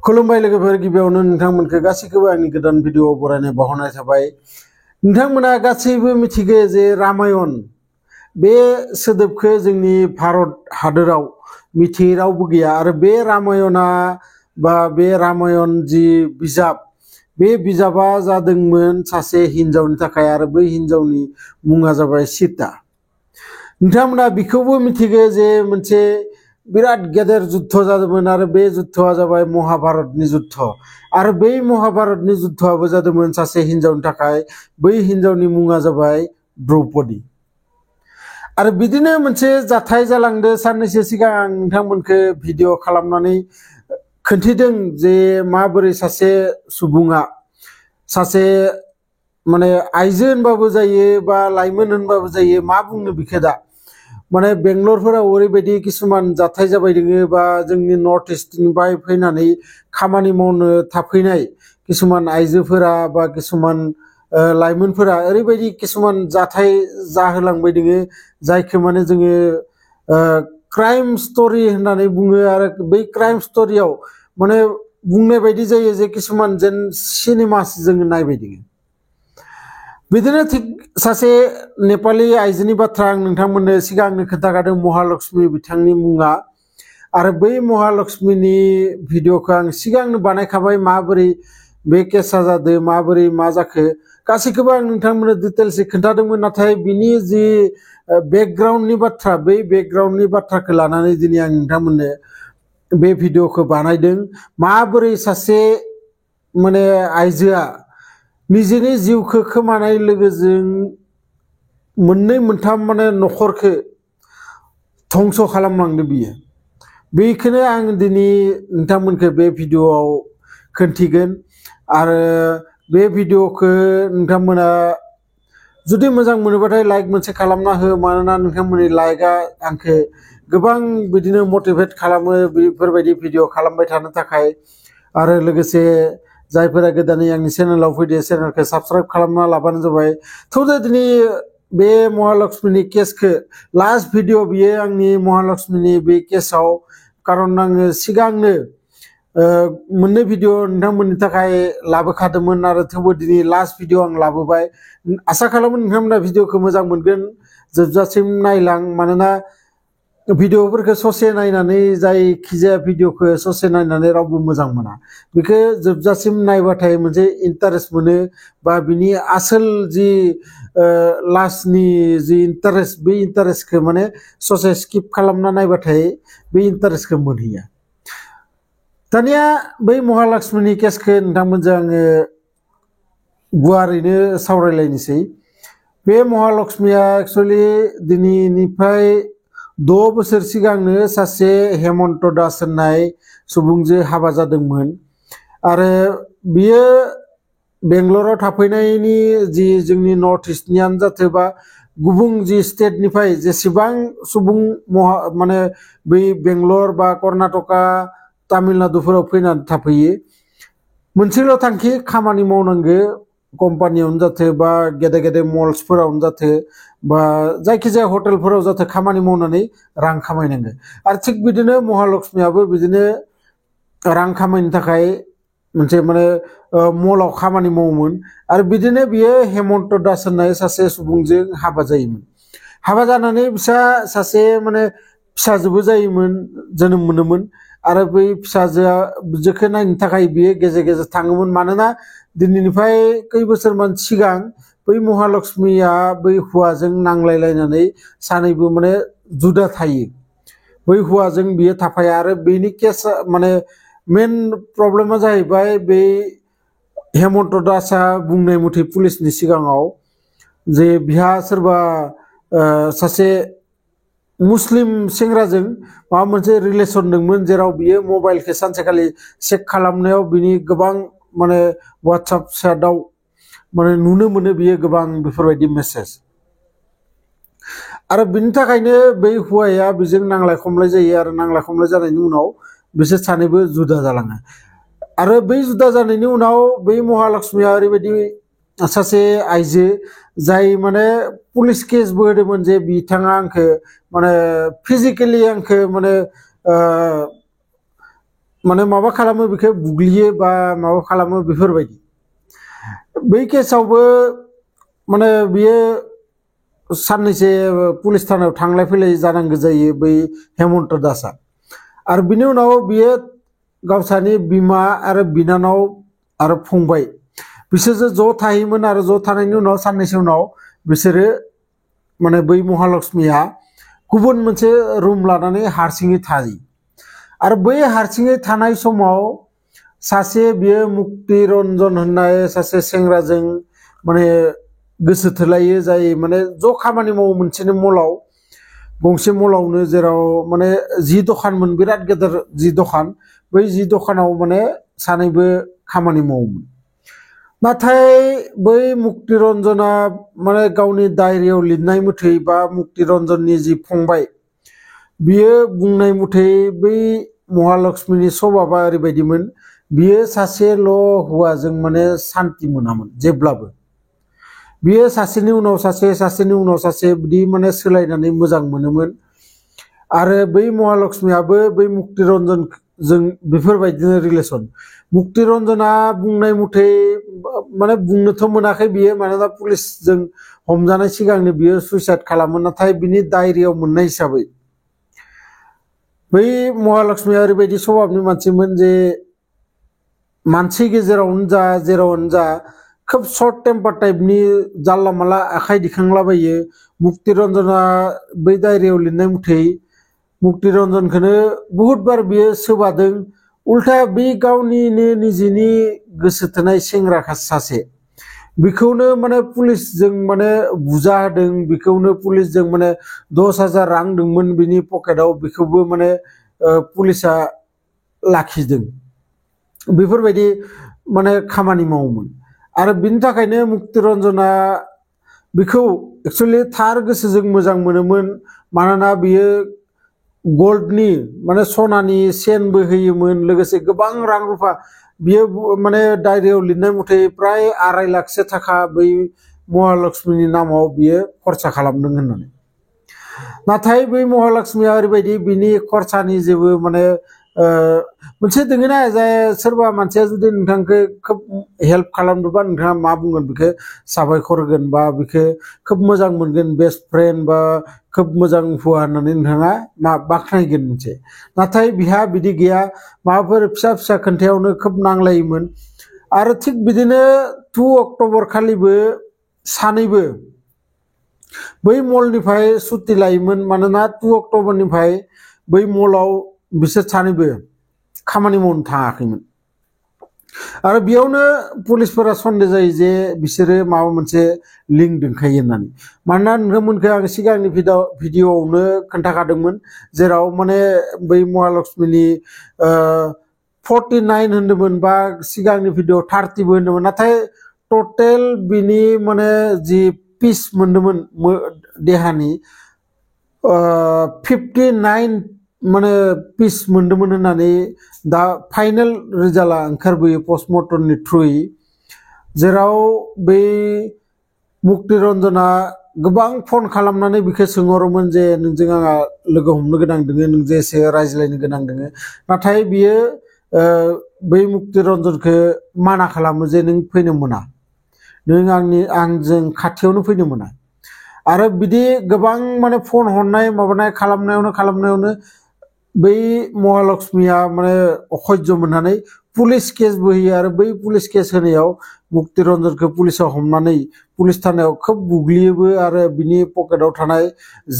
खुलुमबाय लोगोफोर गिबियावनो नोंथांमोनखौ गासैखौबो आंनि गोदान भिडिअ बरायनाय बावहरनाय थाबाय। नोंथांमोना गासैबो मिथिगौ जे रामायण बे सोदोबखौ जोंनि भारत हादराव मिथियै रावबो गैया आरो बे रामायणा बा बे रामायण जि बिजाब बे बिजाबा जादोंमोन सासे हिनजावनि थाखाय आरो बै हिनजावनि मुङा जाबाय सीता। नोंथांमोना बेखौबो मिथिगौ जे मोनसे बिराद गेदेर जुद्ध जादोंमोन आरो बे जुद्धआ जाबाय महाभारतनि जुद्ध आरो बै महाभारतनि जुद्धआबो जादोंमोन सासे हिनजावनि थाखाय। बै हिनजावनि मुङा जाबाय द्रौपदी। आरो बिदिनो मोनसे जाथाय जालांदो साननैसो सिगां आं नोंथांमोनखौ भिडिअ खालामनानै खोन्थिदों जे माबोरै सासे सुबुङा सासे माने आइजो होनबाबो जायो बा लाइमोन होनबाबो जायो, मा बुंनो बिखौ दा माने बेंगलरफोराव ओरैबायदि किसुमान जाथाय जाबाय दोङो बा जोंनि नर्थ इस्टनिफ्राय फैनानै खामानि मावनो थाफैनाय किसुमान आइजोफोरा बा किसुमान लाइमोनफोरा ओरैबायदि किसुमान जाथाय जाहोलांबाय दोङो जायखौ माने जोङो क्राइम स्ट'रि होननानै बुङो आरो बै क्राइम स्ट'रियाव माने बुंनाय बायदि जायो जे किसुमान जेन सिनेमास जोङो नायबाय दोङो। बिदिनो थिग सासे नेपाली आइजोनि बाथ्रा आं नोंथांमोननो सिगांनो खोन्थाखादों, महालक्ष्मी बिथांनि मुङा। आरो बै महालक्ष्मीनि भिडिअखौ आं सिगांनो बानायखाबाय, माबोरै बे केसा जादों, माबोरै मा जाखो गासैखौबो आं नोंथांमोननो डिटेल्सै खोन्थादोंमोन। नाथाय बिनि जि बेकग्राउन्डनि बाथ्रा, बै बेकग्राउन्डनि बाथ्राखौ लानानै दिनै आं नोंथांमोननो बे भिडिअखौ बानायदों। माबोरै सासे माने आइजोआ निजेनि जिउखौ खोमानाय लोगोजों मोननै मोनथाम माने न'खरखौ धंस खालामलांदों बियो। बेखौनो आं दिनै नोंथांमोनखौ बे भिडिअआव खोन्थिगोन। आरो बे भिडिअखौ नोंथांमोना जुदि मोजां मोनोबाथाय लाइक मोनसे खालामना हो, मानोना नोंथांमोननि लाइकआ आंखौ गोबां बिदिनो मटिभेट खालामो बेफोरबायदि भिडिअ खालामबाय थानो थाखाय। आरो लोगोसे जायफोरा गोदानै आंनि चेनेलाव फैदो चेनेलखौ साबस्क्राइब खालामना लाबानो जाबाय। थौदो दिनै बे महालक्ष्मीनि केसखौ लास्ट भिडिअ बियो आंनि महालक्ष्मीनि बे केसाव, खारन आङो सिगांनो मोननै भिडिअ नोंथांमोननि थाखाय लाबोखादोंमोन आरो थेवबो दिनै लास्ट भिडिअ आं लाबोबाय। आसा खालामो नोंथांमोना भिडिअखौ मोजां मोनगोन, जोबजासिम नायलां। मानोना भिडिअफोरखौ ससे नायनानै जायखिजाया भिडिअखौ ससे नायनानै रावबो मोजां मोना, बेखौ जोबजासिम नायबाथाय मोनसे इन्टारेस्ट मोनो बा बिनि आसोल जि लास्टनि जि इन्टारेस्ट, बे इन्टारेस्टखौ माने ससे स्किप खालामना नायबाथाय बे इन्टारेस्टखौ मोनहैया। दानिया बै महालक्ष्मीनि केसखौ नोंथांमोनजों आङो गुवारैनो सावरायलायनोसै। बे महालक्ष्मीया एक्सुवेलि दिनैनिफ्राय 6 बोसोर सिगांनो सासे हेमन्त दास होननाय सुबुंजों हाबा जादोंमोन। आरो बियो बेंगलराव थाफैनायनि जि जोंनि नर्थ इस्टनियानो जाथों बा गुबुन जि स्टेटनिफ्राय जेसेबां सुबुं माने बै बेंगलर बा कर्नाटका तामिलनाडुफोराव फैनानै थाफैयो, मोनसेल' थांखि खामानि मावनांगौ, कम्पानियावनो जाथों बा गेदेर गेदेर मल्सफोरावनो जाथों बा जायखिजाया हटेलफोराव जाथों खामानि मावनानै रां खामायनांगौ। आरो थिग बिदिनो महालक्ष्मीयाबो बिदिनो रां खामायनो थाखाय मोनसे माने मलाव खामानि मावोमोन। आरो बिदिनो बियो हेमन्त दास होननाय सासे सुबुंजों हाबा जायोमोन। हाबा जानानै बिसा सासे माने फिसाजोबो जायोमोन, जोनोम मोनोमोन। आरो बै फिसाजोखौ नायनो थाखाय बियो गेजेर गेजेर थाङोमोन। मानोना दिनैनिफ्राय खै बोसोरमान सिगां बै महालक्ष्मीया बै हौवाजों नांलायलायनानै सानैबो माने जुदा थायो, बै हौवाजों बियो थाफाया। आरो बेनि केस माने मेन प्रब्लेमा जाहैबाय बे हेमन्त दासआ बुंनाय मथे पुलिसनि सिगाङाव जे बिहा सोरबा सासे मुस्लिम सेंग्राजों माबा मोनसे रिलेसन दंमोन, जेराव बियो मबाइलखौ सानसेखालि चेक खालामनायाव बिनि गोबां माने वाट्सएप चेटआव माने नुनो मोनो बियो गोबां बेफोरबायदि मेसेज। आरो बिनि थाखायनो बै हौवाया बेजों नांलाय खमलाय जायो आरो नांलाय खमलाय जानायनि उनाव बिसोर सानैबो जुदा जालाङो। आरो बै जुदा जानायनि उनाव बै महालक्ष्मीया ओरैबायदि सासे आइजो जाय माने पुलिस केसबो होदोंमोन जे बिथाङा आंखौ माने फिजिकेलि आंखौ माने माने माबा खालामो बेखौ बुग्लियो बा माबा खालामो बेफोरबायदि बै केसावबो माने बियो साननैसो पुलिस थानायाव थांलाय फैलाय जानांगौ जायो बै हेमन्त दासआ आरो बिनि उनाव बियो गावसानि बिमा आरो बिनानाव आरो फंबाय बिसोरजों ज' थायोमोन आरो ज' थानायनि उनाव साननैसो उनाव बिसोरो माने बै महालक्ष्मीया गुबुन मोनसे रुम लानानै हारसिङै थायो आरो बै हारसिङै थानाय समाव सासे बियो मुक्ति रन्जन होननाय सासे सेंग्राजों माने गोसो थोलायो जाय माने ज' खामानि मावो मोनसेनो मलाव गंसे मलावनो जेराव माने जि दखानमोन बिराद गेदेर जि दखान बै जि दखानाव माने सानैबो खामानि मावोमोन नाथाय बै मुक्ति रन्जना माने गावनि डायरियाव लिरनाय मथै बा मुक्ति रन्जननि जि फंबाय बियो बुंनाय मथै बै महालक्ष्मीनि सभाबा ओरैबायदिमोन बियो सासेल' हौवाजों माने शान्ति मोनामोन जेब्लाबो बियो सासेनि उनाव सासे बिदि माने सोलायनानै मोजां मोनोमोन आरो बै महालक्ष्मीयाबो बै मुक्ति रन्जनजों बेफोरबायदिनो रिलेसन मुक्ति रन्जना बुंनाय मथै माने बुंनोथ' मोनाखै बियो मानोना पुलिसजों हमजानाय सिगांनो बियो सुइसाइड खालामो नाथाय बिनि डायरियाव मोननाय हिसाबै बै महालक्ष्मीया ओरैबायदि स्वभाबनि मानसिमोन जे मानसि गेजेरावनो जा जेरावनो जा खोब सर्ट टेम्पार टाइपनि जानला माला आखाइ दिखांलाबायो मुक्ति रन्जना बै डायरियाव लिरनाय मथै मुक्ति रन्जनखौनो बहुत बार बियो सोबादों उल्था बे गावनिनो निजेनि गोसो थोनाय सेंग्रा सासे बेखौनो माने पुलिसजों माने बुजा होदों बेखौनो पुलिसजों माने 10,000 रां दंमोन बिनि पकेटाव बेखौबो माने पुलिसा लाखिदों बेफोरबायदि माने खामानि मावोमोन आरो बिनि थाखायनो मुक्ति रन्जना बेखौ एक्चुअली थार गोसोजों मोजां मोनोमोन मानोना बियो गोल्डनि माने सनानि चेनबो होयोमोन लोगोसे गोबां रां रुफा बियो माने डायरियाव लिरनाय मथै प्राय 2.5 लाखसो थाखा बै महालक्ष्मीनि नामाव बियो खरसा खालामदों होननानै नाथाय बै महालक्ष्मीया ओरैबायदि बिनि खरसानि जेबो माने मोनसे दोङोना जाय सोरबा मानसिया जुदि नोंथांखौ खोब हेल्प खालामदोंबा नोंथाङा मा बुंगोन बेखौ साबायखर होगोन बा बेखौ खोब मोजां मोनगोन बेस्ट फ्रेन्ड बा खोब मोजां हुआ होननानै नोंथाङा मा बाख्नायगोन मोनसे नाथाय बिहा बिदि गैया माबाफोर फिसा फिसा खोन्थायावनो खोब नांलायोमोन आरो थिग बिदिनो 2 अक्ट'बर खालिबो सानैबो बै मलनिफ्राय सुटि लायोमोन मानोना 2 अक्ट'बरनिफ्राय बै मलाव बिसोर सानैबो खामानि मावनो थाङाखैमोन आरो बेयावनो पुलिसफोरा सन्देह जायो जे बिसोरो माबा मोनसे लिंक दोनखायो होननानै मानोना नोंथांमोनखौ आं सिगांनि भिडिअआवनो खोन्थाखादोंमोन जेराव माने बै महालक्ष्मीनि 49 होनदोंमोन बा सिगांनि भिडिअ 30बो होनदोंमोन नाथाय टटेल बिनि माने जि पिस मोनदोंमोन देहानि 59 माने पिस मोनदोंमोन होननानै दा फाइनाल रिजाल्टआ ओंखारबोयो पस्टमर्टमनि थ्रुयै जेराव बै मुक्ति रन्जना गोबां फन खालामनानै बिखौ सोंहरोमोन जे नोंजों आंहा लोगो हमनो गोनां दोङो नोंजों एसे रायज्लायनो गोनां दोङो नाथाय बियो बै मुक्ति रन्जनखौ माना खालामो जे नों फैनो मोना नों आंजों खाथियावनो फैनो मोना आरो बिदि गोबां माने फन हरनाय माबानाय खालामनायावनो बै महालक्ष्मीया माने अखज्य मोननानै पुलिस केसबो होयो आरो बै पुलिस केस होनायाव मुक्ति रन्जनखौ पुलिसा हमनानै पुलिस थानायाव खोब बुग्लियोबो आरो बिनि पकेटाव थानाय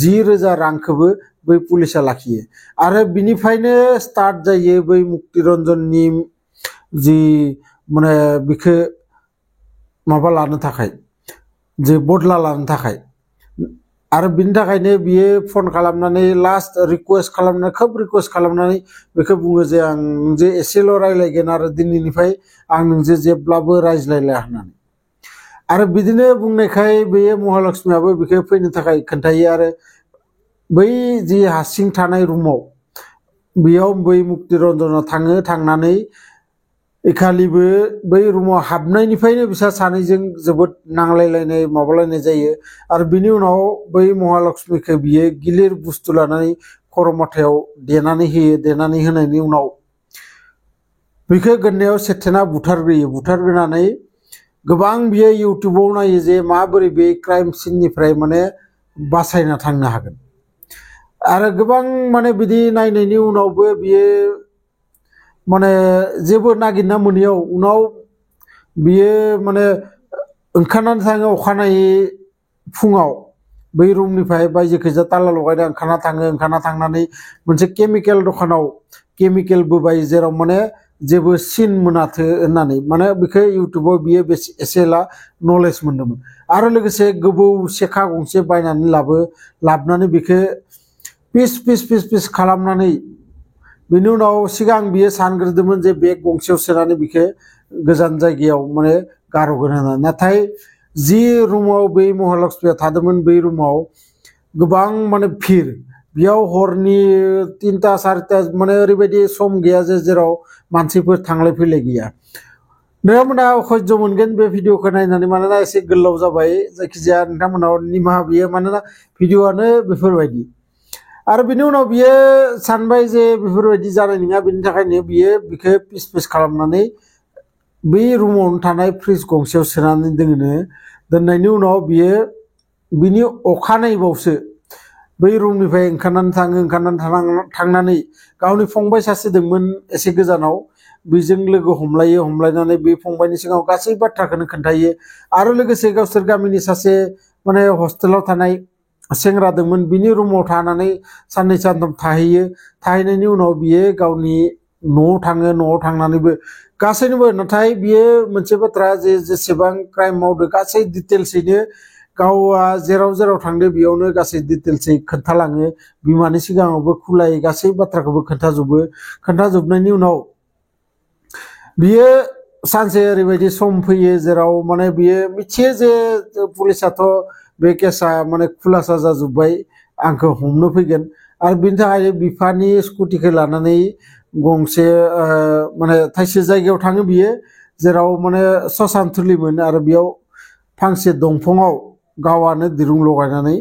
10,000 रांखौबो बै पुलिसा लाखियो आरो बिनिफ्रायनो स्टार्ट जायो बै मुक्ति रन्जननि जि माने बिखौ माबा लानो थाखाय जे बदला लानो थाखाय आरो बिनि थाखायनो बियो फन खालामनानै लास्ट रिक्वेस्ट खालामनानै खोब रिक्वेस्ट खालामनानै बेखौ बुङो जे आं नोंजों एसेल' रायज्लायगोन आरो दिनैनिफ्राय आं नोंजों जेब्लाबो रायज्लायला होननानै आरो बिदिनो बुंनायखाय बेयो महालक्ष्मीयाबो बेखौ फैनो थाखाय खोन्थायो आरो बै जि हारसिं थानाय रुमाव बेयाव बै मुक्ति रन्जना थांनानै एखालिबो बै रुमाव हाबनायनिफ्रायनो बिसोर सानैजों जोबोद नांलायलायनाय माबालायनाय जायो आरो बिनि उनाव बै महालक्ष्मीखौ बियो गिलिर बुस्थु लानानै खर' माथायाव देनानै होयो देनानै होनायनि उनाव बेखौ गोदनायाव सेथेना बुथारग्रोनानै गोबां बियो इउटिउबाव नायो जे माबोरै बे क्राइम सिननिफ्राय माने बासायना थांनो हागोन आरो गोबां माने बिदि नायनायनि उनावबो बियो माने जेबो नागिरना मोनैयाव उनाव बियो माने ओंखारनानै थाङो अखानायै फुङाव बै रुमनिफ्राय बायजोखैजा ताला लगायना ओंखारना थांनानै मोनसे केमिकेल दखानाव केमिकेलबो बायो जेराव माने जेबो सिन मोनाथो होननानै माने बेखौ इउटिउबाव बियो एसे एला नलेज मोन्दोंमोन आरो लोगोसे गोबौ सेखा गंसे बायनानै लाबोनानै बेखौ पिस खालामनानै बेनि उनाव सिगां बियो सानग्रोदोंमोन जे बेग गंसेयाव सोनानै बेखौ गोजान जायगायाव माने गारहरगोन होननानै नाथाय जि रुमाव बै महालक्ष्मीया थादोंमोन बै रुमाव गोबां माने भिर बेयाव हरनि 3टा 4टा माने ओरैबायदि सम गैया जे जेराव मानसिफोर थांलाय फैलाय गैया नोंथांमोना अखयज' मोनगोन बे भिडिअखौ नायनानै मानोना एसे गोलाव जाबाय जायखिजाया नोंथांमोनाव निमाहा बियो मानोना भिडिअआनो बेफोरबायदि आरो बिनि उनाव बियो सानबाय जे बेफोरबायदि जानाय नङा बेनि थाखायनो बियो बेखौ पिस खालामनानै बै रुमावनो थानाय फ्रिज गंसेयाव सोनानै दोननायनि उनाव बियो बिनि अखानायैबावसो बै रुमनिफ्राय थांनानै गावनि फंबाय सासे दंमोन एसे गोजानाव बेजों लोगो हमलायनानै बे फंबायनि सिगाङाव गासै बाथ्राखौनो खोन्थायो आरो लोगोसे गावसोर गामिनि सासे माने हस्टेलाव थानाय सेंग्रा दंमोन बिनि रुमाव थानानै साननै सानथाम थाहैनायनि उनाव बियो गावनि न'आव थाङो न'आव थांनानैबो गासैनोबो नाथाय बियो मोनसे बाथ्रा जे जेसेबां क्राइम मावदों गासै डिटेल्सैनो गावआ जेराव थांदों बेयावनो गासै डिटेल्सै खोन्थालाङो बिमानि सिगाङावबो खुलायै गासै बाथ्राखौबो खोन्थाजोबनायनि उनाव बियो सानसे ओरैबायदि सम फैयो जेराव माने बियो मिथियो जे पुलिसाथ' बे केसा माने खुलासा जाजोब्बाय आंखौ हमनो फैगोन आरो बिनि थाखाय बिफानि स्कुटिखौ लानानै गंसे माने थाइसे जायगायाव थाङो बियो जेराव माने ससान थुलिमोन आरो बेयाव फांसे दंफाङाव गावानो दिरुं लगायनानै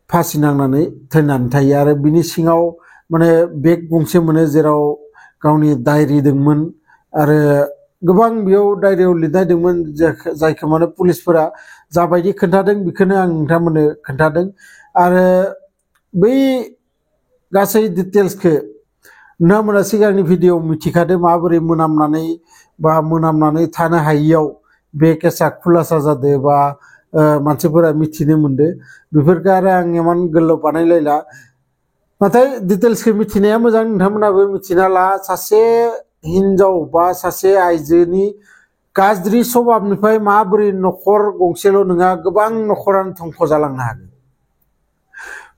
फासि नांनानै थैनानै थायो आरो बिनि सिङाव माने बेग गंसे मोनो जेराव गावनि डायरि दंमोन आरो गोबां बेयाव डायरियाव लिरनाय दंमोन जायखौ माने पुलिसफोरा जाबायदि खोन्थादों बेखौनो आं नोंथांमोननो खोन्थादों आरो बै गासै डिटेल्सखौ नोंथांमोना सिगांनि भिडिअ मिथिखादों माबोरै मोनामनानै थानो हायियाव बे केसा खुलासा जादों बा मानसिफोरा मिथिनो मोनदों बेफोरखौ आरो आं इमान गोलाव बानायलायला नाथाय डिटेल्सखौ मिथिनाया मोजां नोंथांमोनाबो मिथिना ला सासे हिनजाव बा सासे आइजोनि गाज्रि स्वभाबनिफ्राय माबोरै न'खर गंसेल' नङा गोबां न'खरानो धंख जालांनो हागौ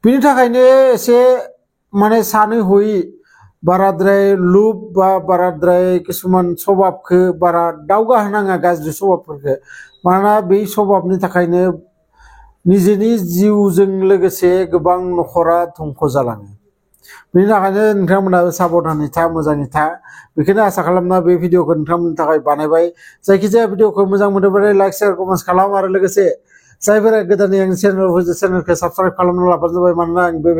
बिनि थाखायनो एसे माने सानै हयै बाराद्राय लुब बा बाराद्राय किसुमान स्वभाबखौ बारा दावगा होनाङा गाज्रि स्वभाबफोरखौ मानोना बै स्वभाबनि थाखायनो निजेनि जिउजों लोगोसे गोबां न'खरा धंख जालाङो बेनि थाखायनो नोंथांमोनाबो साबधानै था मोजाङै था बेखौनो आसा खालामना बे भिडिअखौ नोंथांमोननि थाखाय बानायबाय जायखिजाया भिडिअखौ मोजां मोनोब्ला लाइक शेयार कमेन्ट खालाम आरो लोगोसे जायफोरा गोदानै आंनि चेनेलखौ साबस्क्राइब खालामना लाबानो जाबाय मानोना आं बे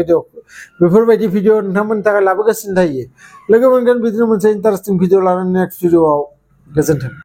बेफोरबायदि भिडिअ नोंथांमोननि थाखाय लाबोगासिनो थायो लोगो मोनगोन बिदिनो मोनसे इन्टारेस्टिं भिडिअ लानानै नेक्स्ट भिडिअआव गोजोन्थों।